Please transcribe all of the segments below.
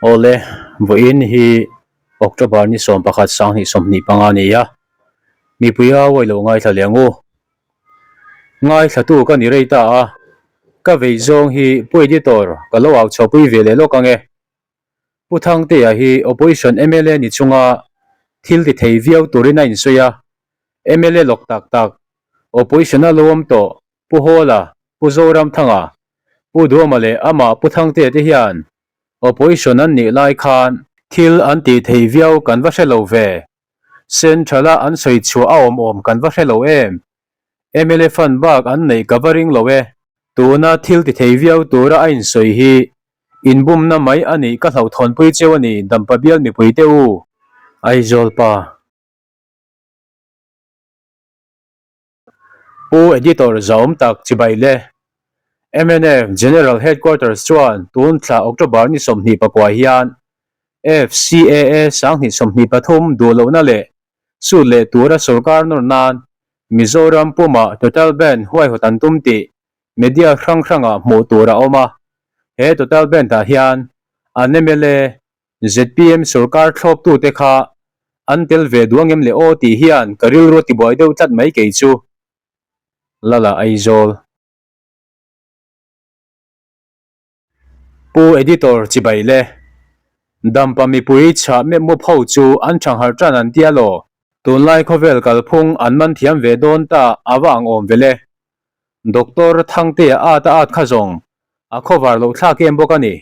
Awle, vawiin hi October ni 11 2025 a ni a, mipui a uai lo ngaithla leh ang u. Ngaithlatu ka ni rei ta a, ka vei zawng hi Pu Editor ka lo au chhuahpui ve leh lawk ang e. Pu Thangtea hi Opposition mla ni chunga thil ti thei viau turin a insawi a, mla lawk tak tak, Opposition a lo awm tawh Pu Hawla, Pu Zoramthanga, Pu Duama leh amah Pu Thangtea te hian Opposition an nih lai khan thil an tih thei viau kan va hre lo ve. Central-a an sawi chhuah a awm awm kan va hre lo em? Mla fund bak an neih ka va ring lo e. Tuna thil ti thei viau tura a insawi hi inbumna mai a nih ka hlauhthawnpui cheu a ni Dampa bial mipuite u. Aizawl pa. Pu Editor Zaawm tak chibai le. Mnf General Headquarters chuan tun thla October ni 24 hian FCAA 2023 duh lohna leh sut leh tura sorkar nawr nan Mizoram pumah Total Ban huaihawt an tum tih media hrang hrangah hmuh tur a awm a. He Total Ban-ah hian an mla Zpm sorkar thlawptute kha an tel ve duh angem le aw tih hian ka rilru a tibuai deuh tlat mai kei chu. Lala Aizawl. Pu Editor chibai le. Dampa mipui chhah mep mup ho chu an thangharh tan an tia law. Tunlai khawvel kalphung an man thiam ve dawn ta a va ang awm ve le. Doctor Thangtea at a at kha zawng a khawvar loh thlak em bawk a ni.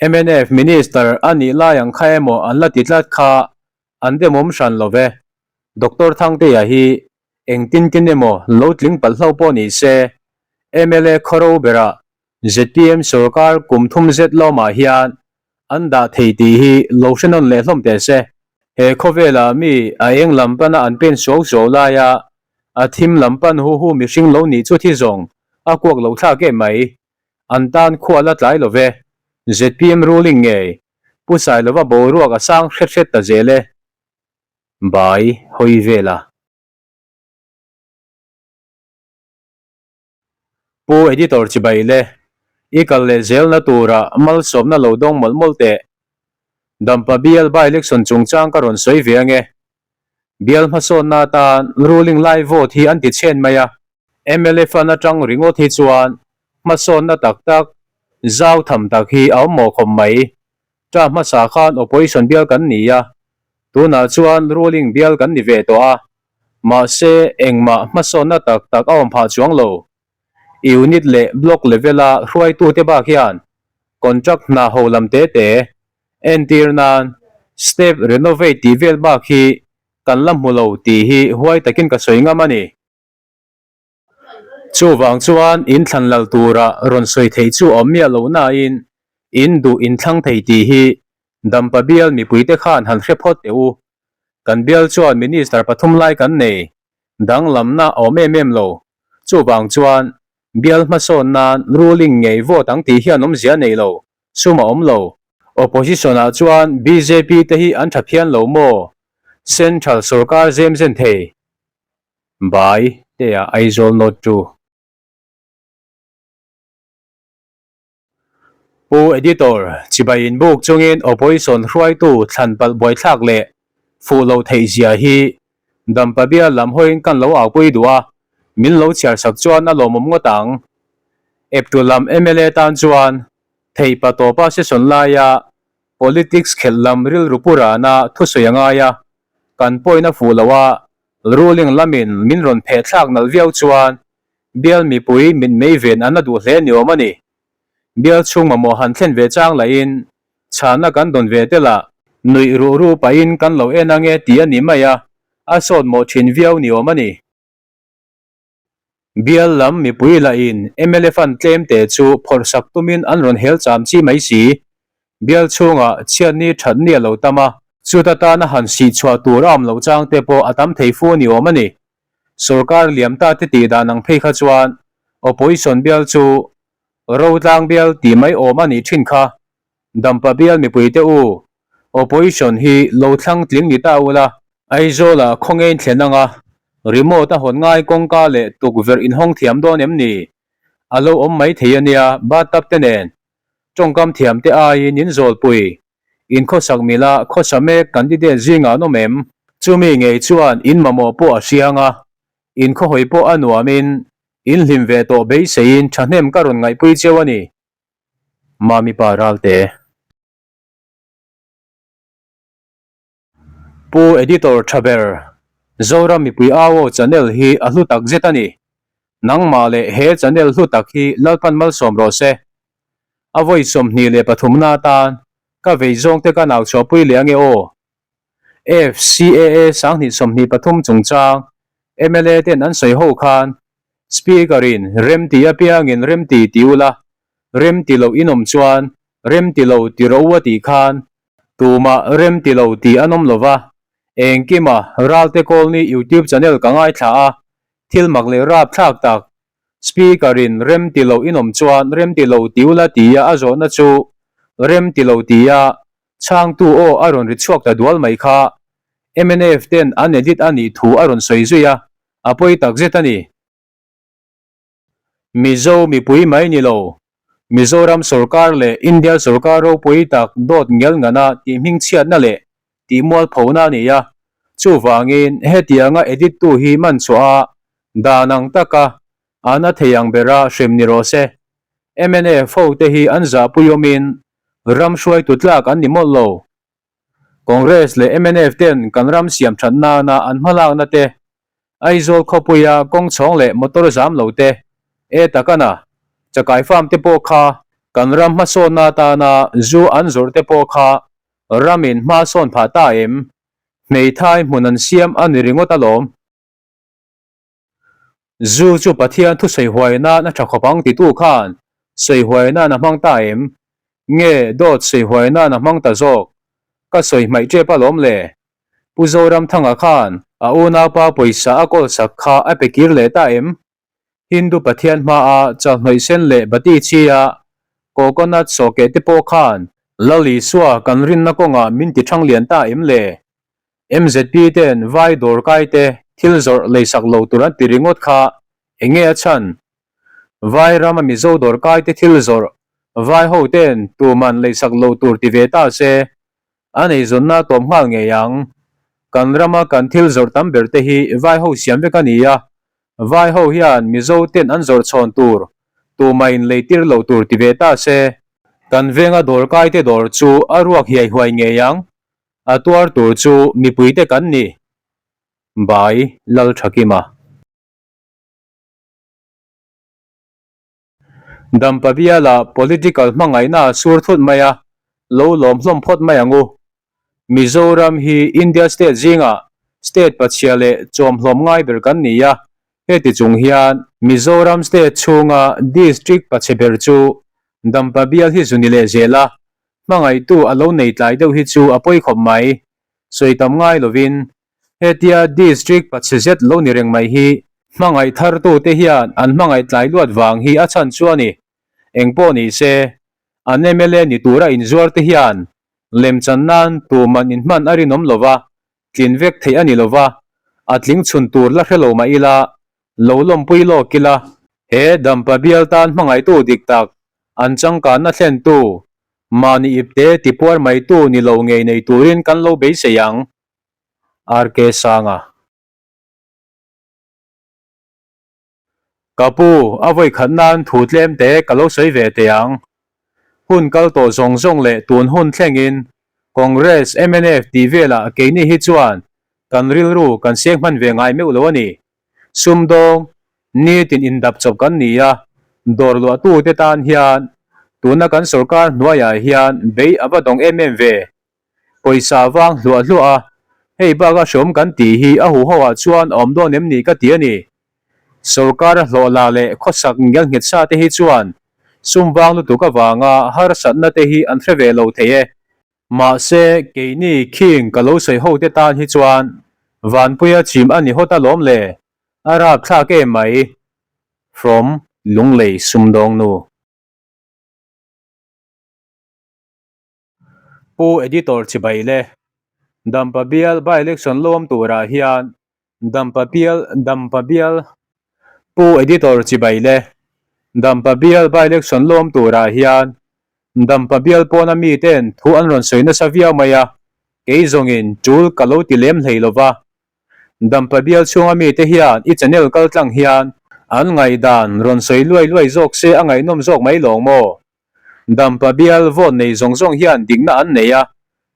Mnf Minister a nih lai ang kha emaw an la ti tlat kha an demawm hran lo ve. Doctor Thangtea hi engtin tin emaw lo tling palh hlo pawh ni se, mla khawro berah zpm sorkar kum thum zet lawmah hian an dah thei tih hi lo hre nawn leh hlawm teh se. He khawvelah mi a eng lam pana an pen suau suau laia a thim lam pan hu hu mihring lo nih chu thi zawng a kuak lo thlak em mai. An tan khua la tlai lo ve. Zpm ruling ngei. Pu Sailova boruak a sang hret hret ta zel e. Bai hawi vel a. Pu Editor chibai le. I kal leh zelna tura malsawmna lo dawng mawlh mawlh teh. Dampa bial by-election chungchang ka rawn sawi ve ange. Bial hmasawnna atan ruling lai vote hi an ti chhen mai a. Mla fund atang ringawt hi chuan hmasawnna tak tak, zau tham tak hi a awm mawh khawp mai. Term hmasa khan opposition bial kan ni a, tunah chuan ruling bial kan ni ve tawh a. Mahse, engmah hmasawnna tak tak a awm phah chuang lo. Unit leh block level-a hruaitute bak hian contract hna ho lam te te, entir nan step renovate tih vel bak hi kan la hmu lo tih hi huai takin ka sawi ngam a ni. Chuvang chuan in thlan lal tura rawn sawi theih chu awm miah lo nain in duh in thlang thei tih hi Dampa bial mipuite khan han hre phawt teh u. Kan bial chuan Minister pathum lai kan nei, danglamna a awm em em lo. Chuvang chuan bial hmasawn nan ruling ngei vote ang tih hian awmzia nei lo, sum a awm lo. Opposition ah chuan bjp te hi an tha phian lo maw? Central sorkar zem zen thei. Bai te ah Aizawl North chu. Pu Editor, chibai inbuk chungin Opposition hruaitu thlan palh buaithlak leh fuh lo theih zia hi Dampa bial lam hawiin kan lo aupui duh a, min lo chhiar sak chuan a lawmawm ngawt ang. Eptu lam mla tan chuan theihpa tawpa session laia politics khelh lam rilru pu rana thusawi a ngai a, kan point a fuh loh a, Ruling lamin min rawn pheh thlak nalh viau chuan bial mipui mitmei ven an la duh hle ni awm a ni. Bial chhung mamawh han thlen ve chang lahin chhana kan dawn ve tel a, nuih ruh ruh pahin kan lo en ange tih a ni mai a, a sawt mawh thin viau ni awm a ni. Bial lam mipui lahin mla fund tlem te chu phawrh sak tumin an rawn hel cham chi mai si. Bial chhungah chhiatni thatni a lo tam a, chuta tana han sih chhuah tur a awm loh chang te pawh a tam thei fu ni awm a ni. Sorkar liam ta te tih dan ang phei kha chuan opposition bial chu Rotlang bial tih mai awm a nih thin kha. Dampa bial mipuite u, opposition hi lo thlang tling ni ta ula. Aizawlah khawngein thlen anga remote a hawn ngai kawngka leh tukverh inhawng thiam dawn em ni? A lo awm mai thei a nia, bathtub te nen. Tawngkam thiam te aiin in zawlpui. In khawsak mila khawsa mek candidate zingah an awm em? Chumi ngei chuan in mamawh pawh a hriang a, in khawhawi pawh a nuamin in hlim ve tawh beiseiin thahnem ka rawn ngaihpui cheu a ni. Mami pa Ralte. Pu Editor tha ber, Zoram mipui au aw channel hi a hlu tak zet a ni. Nangmah leh he channel hlu tak hi Lalpan malsawm rawh se. A vawi 23 na atan ka vei zawng te ka nau chhuahpui leh ange aw. FCAA 2023 chungchang mla ten an sawi ho khan Speaker in rem ti apiangin rem ti ti ula, rem ti loh in awm chuan rem ti lo ti rawh u a tih khan Tumah rem ti lo tih an awm lo va, engkima Ralte Kawlni YouTube channel ka ngaithla a, thil mak leh rapthlak tak, Speaker in rem ti lo in awm chuan rem ti lo ti ula tia a zawhna chu rem ti lo tia chhangtu aw a rawn ri chhuak ta dual mai kha mnf ten an edit a nih thu a rawn sawi zui a, a pawi takzet a ni. Mizo mipui mai ni lo, Mizoram sorkar leh India sorkar ropui tak dawt ngel ngana tih hmingchhiatna leh tih mualphona a ni a, chuvangin hetianga edit tu hi man chhuah a dan ang taka an a thei ang bera hrem ni rawh se. Mnf ho te hi an zahpui awmin ram hruaitu tlak an ni mawlh lo. Congress leh mnf ten kan ram siam that nana an hmalakna te, Aizawl khawpuia kawng chhawng leh motor zam lo te, e takana chakai farm te pawh kha kan ram hmasawnna atana zu an zawrh te pawh kha ramin hma sawn phah ta em? Hmeithai hmun an siam a ni ringawt alawm. Zu chu Pathian thu sawi huai nan a tha khawp ang titu khan sawi huai nan a hmang ta em? Nge dawt sawi huai nan a hmang ta zawk? Ka sawi hmaih tep alawm le. Pu Zoramthanga khan a unaupa pawisa a kawl sak kha a pe kir leh ta em? Hindu Pathian hmaa chawlhnawih sen leh bati chi a coconut sawhkeh te pawh khan Lal Isua kan rinna kawngah min ti thang lian ta em le? MZP ten vai dawr kai te thil zawrh leisak lo tur an ti ringawt kha enge a chhan? Vai rama Mizo dawr kai te thil zawrh vai ho ten tuman leisak lo tur ti ve ta se an eizawnna a tawp nghal ngei ang. Kan rama kan thil zawrh tam ber te hi vai ho siam vek a ni a, vai ho hian Mizo ten an zawrh chhawn tur tumain leitir lo tur ti ve ta se kan venga dawr kai te dawr chu a ruak hiai huai ngei ang. A tuar tur chu mipuite kan ni. By Lalthakima. Dampa biala political hmangaihna a sur thut mai a, lo lawm hlawm phawt mai ang u. Mizoram hi India state zingah state pachhia leh chawmhlawm ngai ber kan ni a, heti chung hian Mizoram state chhunga district pachhe ber chu Dampa bial hi zu ni leh zel a, Hmangaihtu a lo nei tlai deuh hi chu a pawi khawp mai. Sawi tam ngai lovin hetia district pachhe zet lo ni reng mai hi hmangaih thartute hian an hmangaih tlai luat vang hi a chhan chu a ni. Engpawh ni se, an mla ni tura inzuar te hian lemchan nan tuman inhman a rinawm lova, tlin vek theih a ni lova, a tling chhun tur la hre lo mah ila, lo lawmpui lawk ila, he Dampa bial tan hmangaihtu dik tak An changkanna thlentu, mahni ipte tipuar maitu ni lo ngei nei turin kan lo beisei ang. RK Sanga. Ka pu, a vawi khat nan thu tlem te ka lo sawi ve teh ang. Hun kal tawh zawng zawng leh tun hun thlengin Congress, mnf tih velah keini hi chuan kan rilru kan seng hman ve ngai meuh lo a ni. Sumdawng, nitin indap chawp kan ni a, dawr luahtute tan hian tuna kan sorkar hnuaiah hian bei a va dawng em em ve. Pawisa vang hluah hluah a, hei baka hreawm kan tih hi a huhoah chuan a awm dawn em ni ka ti a ni. Sorkar a hlawh la leh khawsak ngial nghet sa te hi chuan sum vang lutuk avanga harsatna te hi an hre ve lo thei e. Mahse, keini khing ka lo sawi ho te tan hi chuan Vanpuia chim a ni hawt alawm le, a rapthlak em mai. From Lunglei Sumdawng Nu. Pu Editor Chibai le, Dampa bial by-election lawm turah hian Dampa bial Dampa bial Pu Editor Chibai le, Dampa bial by-election lawm turah hian. Dampa bial pawna miten thu an rawn sawi nasa viau mai a, kei zawngin tul ka lo ti lem hlei lo va. Dampa bial chhunga mite hian i channel kal tlang hian an ngaihdan rawn sawi luai luai zawk se a ngaihnawm zawk mai lawng maw? Dampa bial vote nei zawng zawng hian dikna an nei a,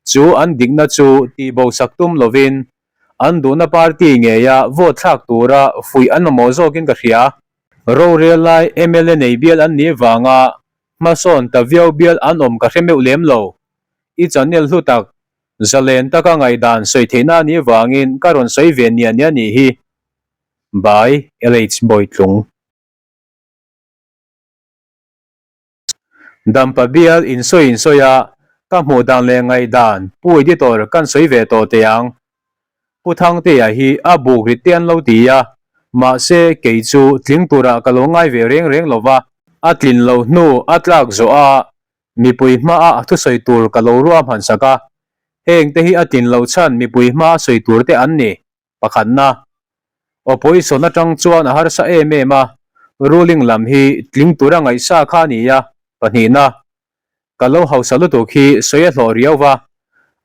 chu an dikna chu tihbo sak tum lovin an duhna party ngeia vote thlak tura fuih an mamawh zawkin ka hria. Rorel lai mla nei bial an nih vanga hmasawn ta viau bial an awm ka hre meuh lem lo. I channel hlu tak, zalen taka ngaihdan sawi theihna a nih vangin ka rawn sawi ve nia nia nih hi. By LH Bawitlung. Dampa bial insawi insawi a, ka hmuh dan leh ngaihdan Pu Editor kan sawi ve tawh teh ang. Pu Thangtea hi a buk rit te an lo ti a, mahse kei chu tling turah ka lo ngai ve reng reng lo va. A tlin lo hnu a tlak zawh a, mipui hmaah a thusawi tur ka lo ruahman sak a, heng te hi a tlin loh chhan mipui hmaa sawi tur te an ni. Pakhatna, Opposition atang chuan a harsa em em a, ruling lam hi tling tura ngaihsa kha a ni a. Pahnihna, Ka lo hausa lutuk hi sawi a hlawh riau va,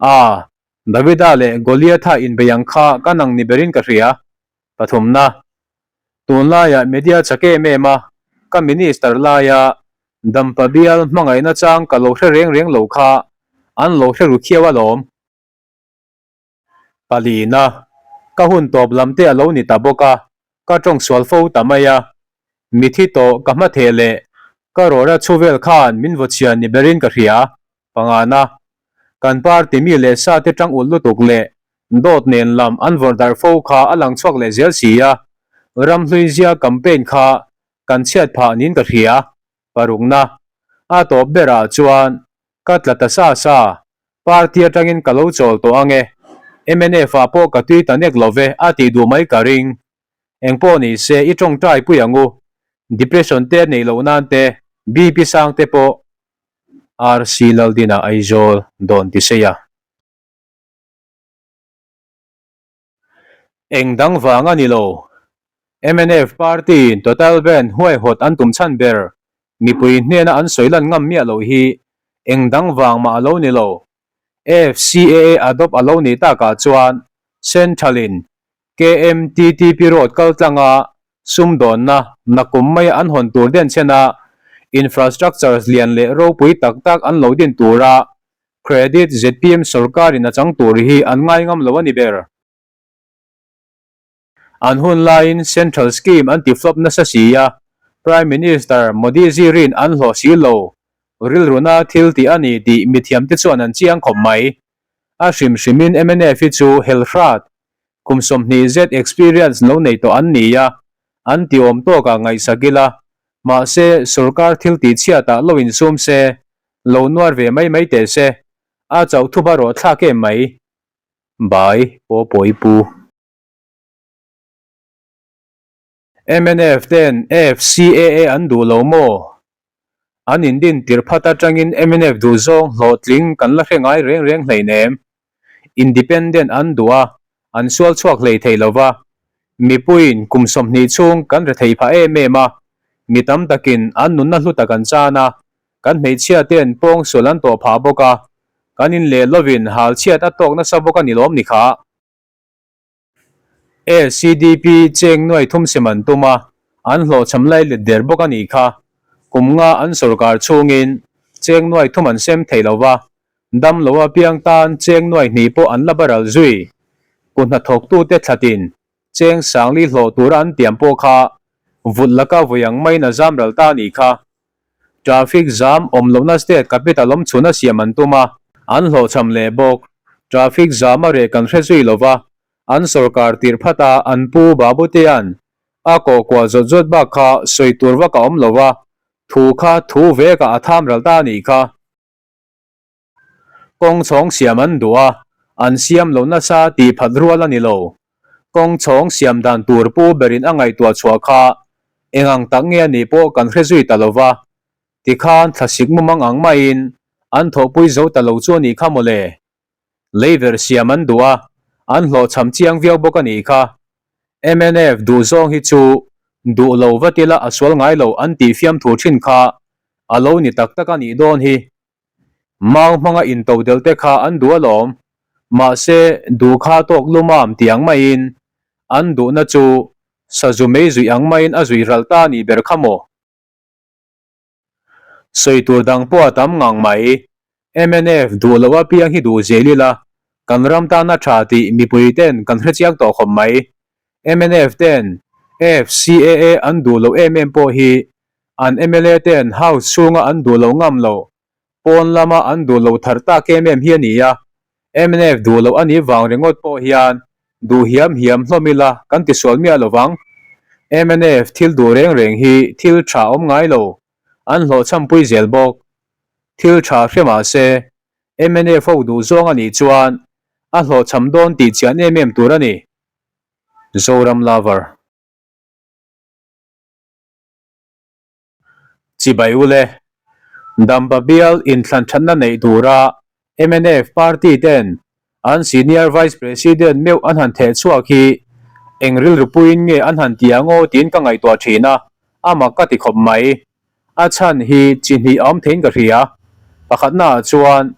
a, Davida leh Goliatha inbei ang kha ka nang ni berin ka hria. Pathumna, Tunlaiah media chak em em a, ka minister laia Dampa bial hmangaihna chang ka lo hre reng reng lo kha an lo hre ru khiau alawm. Palina, ka hun tawp lam te a lo ni ta bawk a, ka tawng sual fo ta mai a. Mithi tawh ka hma theh leh ka rawra chhu vel khan min vaw chhian ni berin ka hria. Pangana, kan party mi leh sa te tang ulh lutuk leh dawt nen lam an vawrh darh fo kha a lang chhuak leh zel si a, ramhlui zia campaign kha kan chhiat phah niin ka hria. Parukna, a tawp berah chuan ka tla ta sa sa, Party atangin ka lo chawl tawh ang e. Mnf ah pawh ka tui ta nek lo ve a tih duh mai ka ring. Engpawh ni se i tawngtai pui ang u. Depression te neih loh nan te, BP sang te pawh. RC Laldina Aizawl dawn ti sei a. Eng dang vang a ni lo. Mnf party in total ban huaihawt an tum chhan ber mipui hnena an sawi lan ngam miah loh hi eng dang vang mah a lo ni lo. AFCAA adopt a lo nih takah chuan Central in KMTTP road kal tlanga sumdawnna nakum maia an hawn tur den chhena infrastructures lian leh ropui tak tak an lo din tura Credit zpm sorkarin a chang tur hi an ngai ngam lo a ni ber. An hun laiin Central Scheme an ti flop nasa si a, Prime Minister Modi zirin an hlawh si lo. Rilruna thil tih a ni tih mithiamte chuan an chiang khawp mai. A hrim hrimin mnf hi chu hel hrat, kum 20 zet experience lo nei tawh an ni a, an ti awm tawkah ngaihsak ila, mahse sorkar thil tih chhiatah lo insum se, Lo nuar ve mai mai teh se, a chauh thup a rawh thlak em mai. Bai paw pawi pu. Mnf ten FCAA an duh lo maw? An indin tirh phat atangin mnf duh zawng hlawhtling kan la hre ngai reng reng hleinem. Independent an duh a, an sual chhuak hlei thei lo va. Mipuiin kum 20 chhung kan re thei phah em em a, mi tam takin an nunna hlu tak an chan a, Kan hmeichhia ten pawng sual an tawh phah bawk a, kan in leh lovin hal chhiat a tawk nasa bawk a ni lawm ni kha. ACDP cheng nuai thum sem an tum a, an hlawhchham lai let der bawk a nih kha. Kum nga an sawrkar chhungin cheng nuai thum an sem thei lo va, dam lo apiang tan cheng nuai hnih pawh an la baral zui. Ku hnathawktute thlatin cheng sangli hlawh tura an tiam pawh kha vut laka vawi ang maiin a zam ral ta a nih kha. Traffic jam awm lohna state capital awm chhun a siam an tum a, an hlawhchham leh bawk. Traffic jam a reh kan hre zui lo va, an sorkar tirh phat a an pu Babutea'n a kawh kual zawt zawt bak kha sawi tur vak a awm lo va, thu kha thu vekah a tham ral ta a nih kha. Kawng chhawng siam an duh a, an siam lo nasa tih phat rual a ni lo. Kawng chhawng siam dan tur pu berin a ngaihtuah chhuah kha eng ang tak nge a nih pawh kan hre zui ta lo va, tikhan thlasik mumang ang maiin an thawhpui zo ta lo chu a nih kha mawle. Leiver siam an duh a, an hlawhchham chiang viau bawk a nih kha. Mnf duh zawng hi chu duh lo vat ila a sual ngai lo an tih fiamthu thin kha a lo ni tak tak a nih dawn hi. Mau hmanga intodelh te kha an duh alawm. Mahse, duh kha tawk lumam tih ang maiin an duhna chu sazu mei zuih ang maiin a zuih ral ta nih ber kha maw? Sawi tur dang pawh a tam ngang mai. Mnf duh loh apiang hi duh zel ila, kan ram tana tha tih mipui ten kan hre chiang tawh khawp mai. Mnf ten FCAA an duh loh em em pawh hi an mla ten House chhunga an duh loh ngam loh, pawn lama an duh loh thar tak em em hi a ni a. Mnf duh loh a nih vang ringawt pawh hian duh hiam hiam hlawm ila kan tisual miah lo vang. Mnf thil duh reng reng hi thil tha awm ngai lo, an hlawhchhampui zel bawk. Thil tha hre mah se, mnf ho duh zawng a nih chuan a hlawhchham dawn tih chian em em tur a ni. Zoram Lover. Chibai ule, Dampa bial inthlan thatna neih tura mnf party ten an Senior Vice President meuh an han theh chhuak hi eng rilru puiin nge an han ti ang aw tiin ka ngaihtuah thin a, a mak ka ti khawp mai. A chhan hi chi hnih a awm theiin ka hria. Pakhatnaah chuan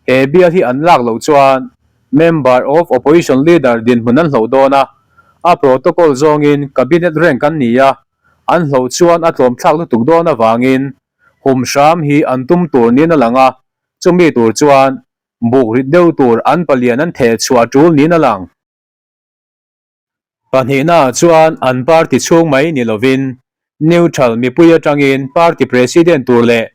he bial hi an lak loh chuan Member of Opposition Leader dinhmun an hloh dawn a, a protocol zawngin Cabinet rank an ni a, An hloh chuan a tlawmthlak lutuk dawn avangin hum hram hi an tum tur niin a lang a, chumi tur chuan buk rit deuh tur an palian an theh chhuah tul niin a lang. Pahnihnaah chuan an party chhung mai ni lovin neutral mipui atangin party president tur leh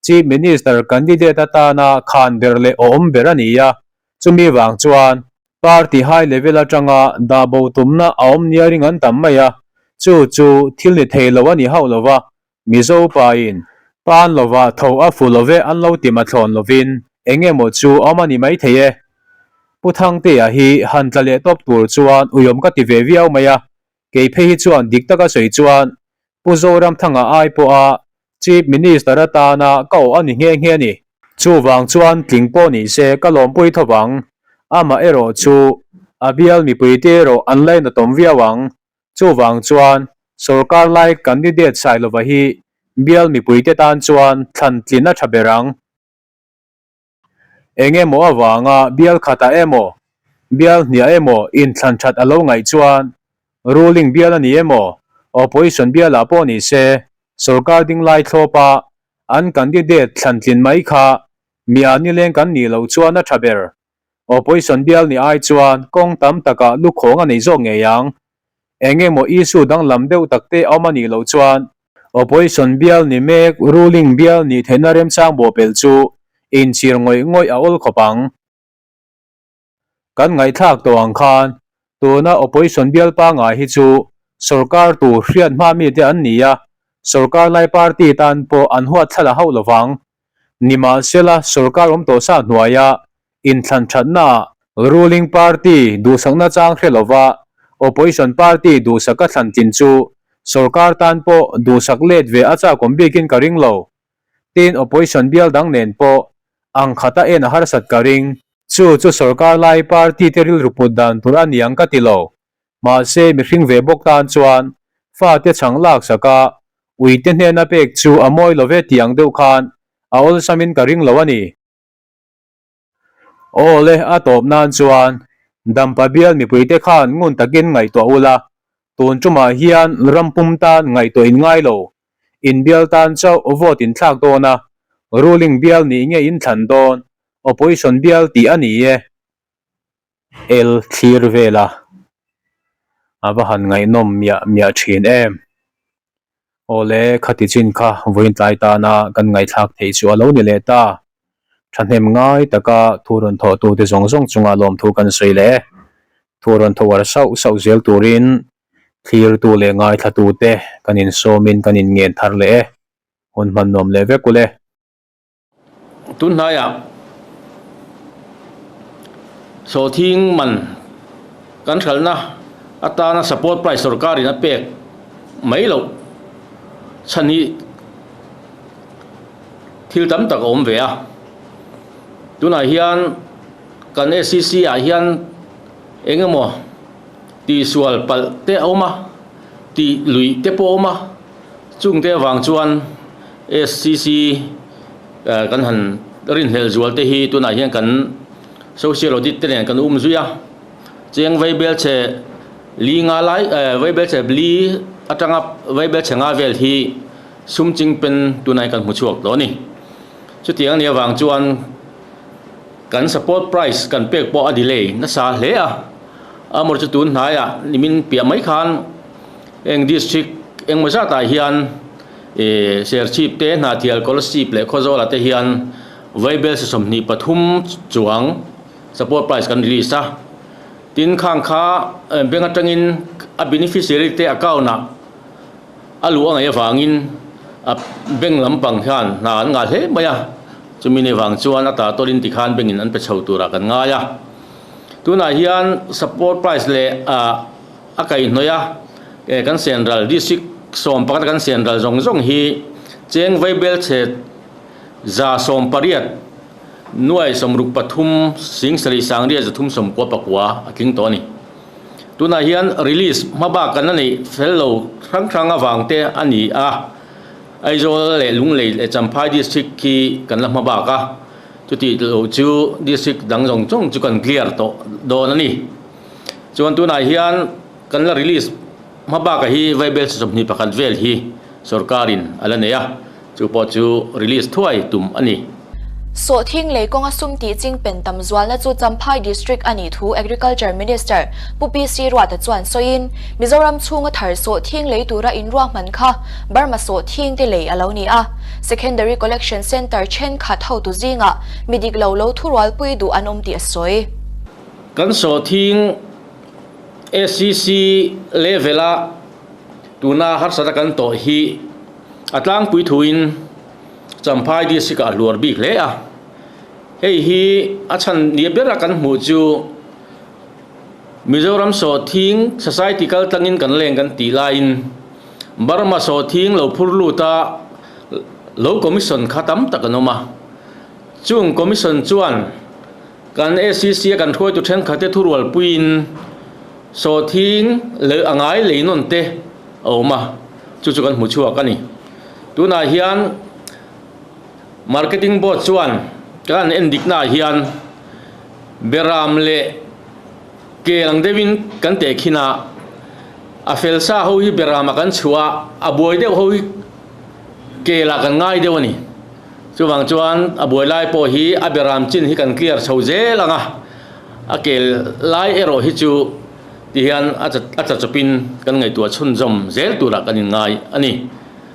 chief minister candidate atana khan ber leh awm ber a ni a, chumi vang chuan Party high level atanga dah bo tumna a awm nia ring an tam mai a, chu chu thil ni thei lo a ni hauh lo va, Mizo pain pan lova tho a fu lo ve an lo ti mathlawn lovin eng emaw chu a awm a ni mai thei e. Pu Thangtea hi han tla leh tawp tur chuan uiawm ka ti ve viau mai a, Kei phei hi chuan dik taka sawi chuan Pu Zoramthanga ai pawha Chief Minister atana ka awh a ni nghe nghe a ni. Chuvang chuan tling pawh ni se ka lawmpui tho vang. Amah erawh chu a bial mipuite erawh an lainatawm viau ang. Chuvang chuan sorkar lai candidate Sailova hi bial mipuite tan chuan thlan tlin a tha ber ang. Eng emaw avanga bial khatah emaw, bial hniah emaw inthlan that a lo ngaih chuan ruling bial a ni emaw, opposition bialah pawh ni se, sorkar ding lai thlawpa an candidate thlan tlin mai kha mi-ah nileng kan nih loh chuan a tha ber. Opposition bial nih ai chuan kawng tam takah lukhawng a nei zawk ngei ang. Eng emaw issue danglam deuh takte a awm a nih loh chuan Opposition bial ni mek ruling bial nih theihna remchang bawhpelh chu inchhir ngawih ngawih a awl khawp ang. Kan ngaihthlak tawh ang khan tuna opposition bial pangngai hi chu sorkar tur hriat hma mite an ni a, sorkar lai party tan pawh an huat thla la hauh lovang. Nimahsela sorkar awm tawh sa hnuaia Inthlan thatnaah ruling party duhsakna chang hre lova opposition party duhsaka thlan tlin chu sorkar tan pawh duhsak let ve a chakawm bikin ka ring lo. Tin, opposition bial dang nen pawh ang khata en a harsat ka ring. Chu chu sorkar lai party te rilru put dan tur a niang ka ti lo. Mahse, mihring ve bawk tan chuan fate chhang laksaka uite hnena pek chu a mawi lo ve tih ang deuh khan a awlsamin ka ring lo a ni. Aw le, a tawp nan chuan Dampa bial mipuite khan ngun takin ngaihtuah ula, tun tumah hian ram pum tan ngaihtuah in ngai lo, in bial tan chauh vote in thlak dawn a, ruling bial nih nge in thlan dawn, opposition bial tih a ni e. El thlir vel a, a va han ngaihnawm miah miah thin em. Awle, khati chin kha vawiin tlai tana kan ngaihthlak theih chu a lo ni leh ta. Thahnem ngai taka thu rawn thawh tute zawng zawng chunga lawmthu kan sawi leh e. Thu rawn tho ar sauh sauh zel turin thlirtu leh ngaithlatute kan insawmin kan inngen thar leh e. Hun hman nuam leh vek ule. Tun hnaiah sawhthing man kan hralhna atana support price sorkarin a pek mai loh chhan hi thil tam tak a awm ve a. Tunah hian kan SCC ah hian eng emaw tihsual palh te a awm a, tih luih te pawh a awm a. Chungte avang chuan SCC kan han. rinhlelh zual te hi tunah hian kan social audit te nen kan um zui a, cheng vaibel chhe li nga lai vaibel chhe li atanga vaibel chhe nga vel hi sum ching pen tunah hian kan hmu chhuak tawh a ni. Chutiang a nih avang chuan kan support price kan pek pawh a delay nasa hle a, amawr chu tun hnaiah nimin piah mai khan heng district engmaw zatah hian Ih Serchhip te, Hnahthial, Kolasib leh Khawzawla te hian Vaibel 23 chuang support price kan release a. Tin khang kha bank atangin a beneficiary te account ah a luh a ngaih avangin a bank lampang hian hna an ngah hle mai a. Chumi ni vang chuan a ta tawlin tikhan bank in an pe chho turah kan ngai a. Tunah hian support price leh ah A kaihhnawih a, eh kan senral district 11 a kan senral zawng zawng hi cheng vaibel chhe 180 nuai 63 sing sarih sangriat 399 a tling tawh a ni. Tunah hian release hma bak kan la neih fel lo hrang hrang avang te a ni a, Aizawl leh Lunglei leh Champhai district khi kan la hma bak a, chutih lo chu district dang zawng zawng chu kan clear tawh dawn a ni. Chuan tunah hian kan la release hma bakah hi vaibel 21 vel hi sorkarin a la nei a, chu pawh chu release thuai tum a ni. Sawhthing lei kawnga sum tih ching pen tam zualna chu Champhai District a nih thu Agriculture Minister Pu PC Ruata chuan sawiin, Mizoram chhunga thar sawhthing lei tura inruahman kha Burma sawhthing te lei a lo ni a. Secondary Collection Centre thenkhat hotu zingah mi dik lo lo thurualpui duh an awm tih a sawi. Kan sawhthing SCC level-a tuna harsatna kan tawh hi a tlangpui thuin Champhai District-ah a hluar bik hle a. Hei hi a chhan nia bera kan hmuh chu Mizoram sawhthing society kal tlangin kan leng kan tih laiin Burma sawhthing lo phur luta lo commission kha tam tak an awm a. Chung commission chuan Kan SEC a kan hruaitu thenkhatte thurualpuiin sawhthing leh a ngai lei nawn te a awm a, chu chu kan hmu chhuak a ni. Tunah hian Marketing Board chuan kan en diknaah hian beram leh kel ang deuhin kan tehkhin a, a fel sa ho hi beramah kan chhuah a, a buai deuh ho hi kelah kan ngai deuh a ni. Chuvang chuan a buai lai pawh hi a beram chin hi kan clear chho zel ang a, a kel lai erawh hi chu ti hian a tla chawpin kan ngaihtuah chhunzawm zel turah kan inngai a ni.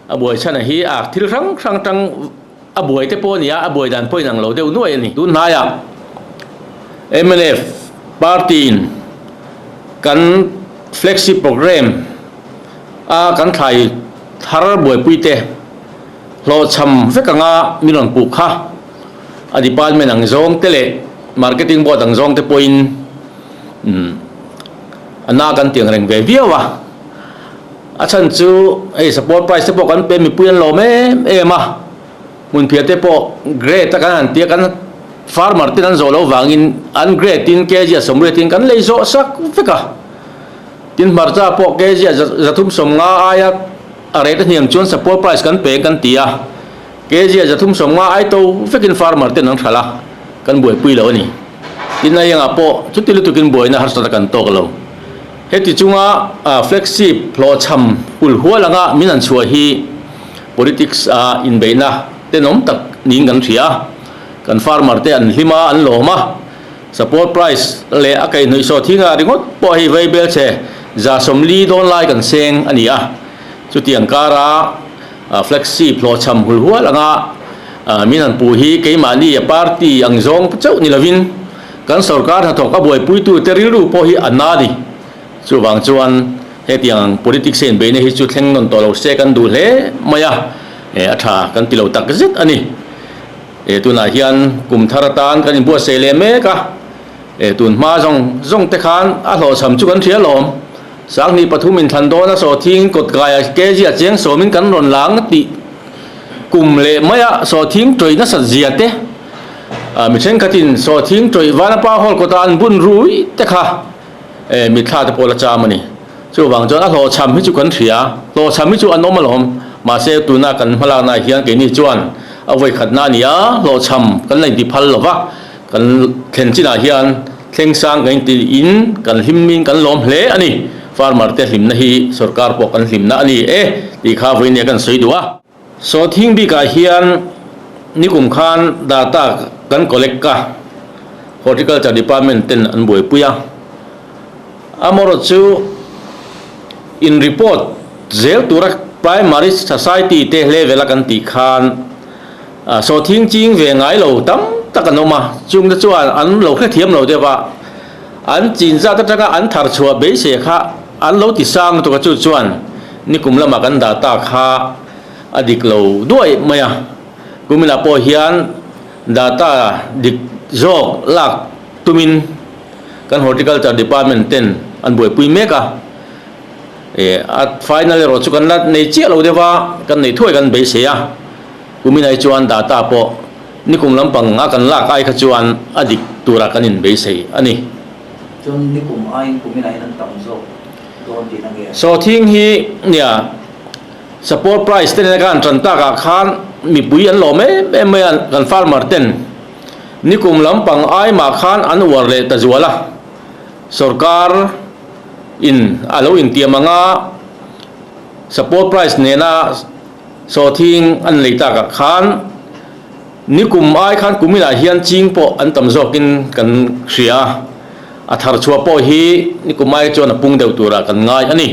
A buai chhana hi a thil hrang hrang tang a buai te pawh a ni a, a buai dan pawh inang lo deuh nuai a ni. Tun hnaiah mnf party in kan flagship programme a kan thlai thar buaipui te, Hlawhchham vek anga min rawn puh kha a department ang zawng te leh marketing board ang zawng te pawhin a na kan tiang reng ve viau a. A chhan chu hei support price te pawh kan pe mipui an lawm em em a, hmunphiah te pawh grade a kan han tia kan farmer ten an zawh loh vangin an grade in kg a 80 in kan lei zawh sak vek a. Tin hmarcha pawh kg a 350 aia A rate a hniam chuan support price kan peng kan ti a, kg a 350 ai to vekin farmer ten an hralh a, kan buaipui lo a ni. Tin a engah pawh chuti lutukin buaina harsat a kan tawk lo. Heti chunga flagship hlawhchham hul hual anga min han chhuah hi politics a inbeihna tenawm tak niin kan hria a, kan farmer te an hlim a, an lawm a, Support price leh a kaihhnawih sawt hi ngah ringawt pawh hei vaibel chhe 40 dawn lai kan seng a ni a. Chutiang kara flexi hlawhchham hul hual anga min han puh hi keimahni a party ang zawng chauh ni lovin kan sorkar hnathawk a buaipuitute rilru pawh hi a na a ni. Chuvang chuan hetiang politics a inbeihna hi chu thleng nawn tawh lo se kan duh hle mai a, a tha kan ti lo tak zet a ni. E tunah hian kum thar atan kan inbuatsaih leh mek a, e tun hma zawng zawng te khan a hlawhchham chu kan hria lawm. 2003 inthlan dawn a sawhthing kawt kaiah kg a cheng sawmin kan rawn lang tih kum leh maia sawhthing tawih nasat zia te, mi thenkhatin sawhthing tawih Vanapa Hall kawta an bun rui te kha e mitthla te pawh la cham a ni. Chuvang chuan a hlawhchham hi chu kan hria, hlawhchham hi chu an awm alawm. Mahse tuna kan hmalaknaah hian keini chuan. A vawi khatna a ni a, hlawhchham kan la inti phal lo va, kan thlen chinah hian thleng sang kan inti in kan hlim in kan lawm hle a ni. Farmer te hlimna hi sorkar pawh kan hlimna a ni e tih kha vawinia kan sawi duh a. Sawhthing bikah hian nikum khan data kan collect a, Horticulture Department ten an buaipui a. Amaherawhchu chu in report zel tura Primary Society te level a kan tih khan sawhthing ching ve ngai lo tam tak an awm a, chungte chuan an lo hrethiam lo deuh a, an chin zat atanga an thar chhuah beisei kha an lo ti sang lutuk a, chu chuan nikum lamah kan data kha a dik lo duai mai a, kuminah pawh hian data dik zawk lak tumin kan Horticulture Department ten an buaipui mek a, eh a final erawh chu kan la nei chiah lo deuh a, kan nei thuai kan beisei a, kumin ai chuan data pawh nikum lampang a kan lak ai kha chuan a dik tura kan in beisei a ni. Chuan nikum aiin kumin ah hian an tam zawk dawn tihna nge? Sawhthing hi nia support price te nena kan tan takah khan mipui an lawm em em mai a, kan farmer ten Nikum lampang ai mah khan an uar leh ta zual a, sorkar in a lo intiam ang a, support price nena sawhthing an lei takah khan nikum ai khan kuminah hian ching pawh an tam zawkin kan hria a, a thar chhuah pawh hi nikum ai chuan a pung deuh turah kan ngai a ni.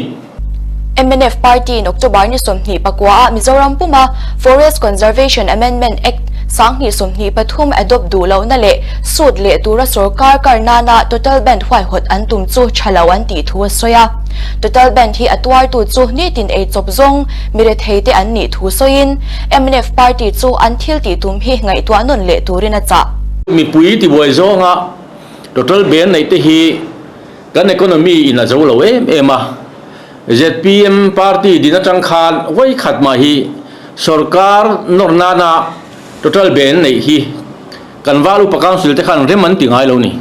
Mnf party in October ni 24 ah Mizoram puma Forest Conservation Amendment Act 2023 adopt duh lohna leh sut leh tura sorkar kar nana total ban huaihawt an tum chu tha lo an tih thu a sawi a. Total ban hi a tuartu chu nitin ei chawp zawng mirethei te an nih thu sawiin mnf party chu an thil tih tum hi ngaihtuah nawn leh turin a chah. Mipui tibuai zawnga total ban neih te hi Kan economy in a zo lo em em a, zpm party din atang khan vawi khat mah hi sorkar nawr nana total ban neih hi kan val upa council te khan rem an ti ngai lo ni.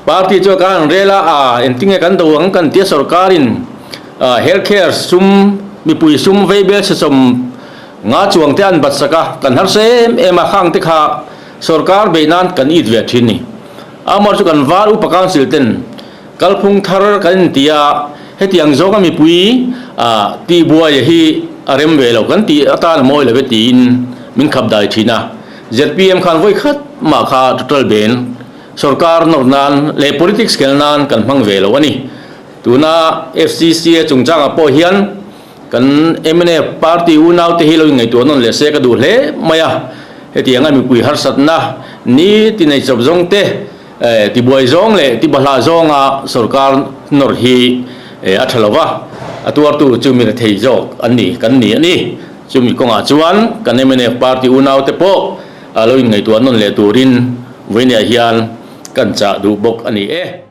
Party chuan kan han rel a, a engtinge kan do ang kan tia sorkar in health care sum mipui sum veibel sesawm nga chuang te an bat sak a, kan harsa em em a khang te kha sorkar beih nan kan it ve thin ni. Amar chu kan var upa council ten kalphung thar kan inti a, hetiang zawnga mipui tihbuai hi a rem ve lo kan tih atan a mawi lo e tiin min khap dai thin a. Zpm khan vawi khat mah kha total ban sorkar nawr nan leh politics khel nan kan hmang ve lo a ni. Tuna FCCA chungchangah pawh hian kan mnf party unaute hi lo inngaihtuah nawn leh se ka duh hle mai a. Hetianga mipui harsatna ni ti nei chawp zawng te, tibuai zawng leh tibahlah zawnga sorkar nawr hi a tha lo va, a tuartu chu mi rethei zawk an ni kan ni a ni. Chumi kawngah chuan kan mnf party unaute pawh lo inngaihtuah nawn leh turin vawinia hian kan chah duh bawk a ni e.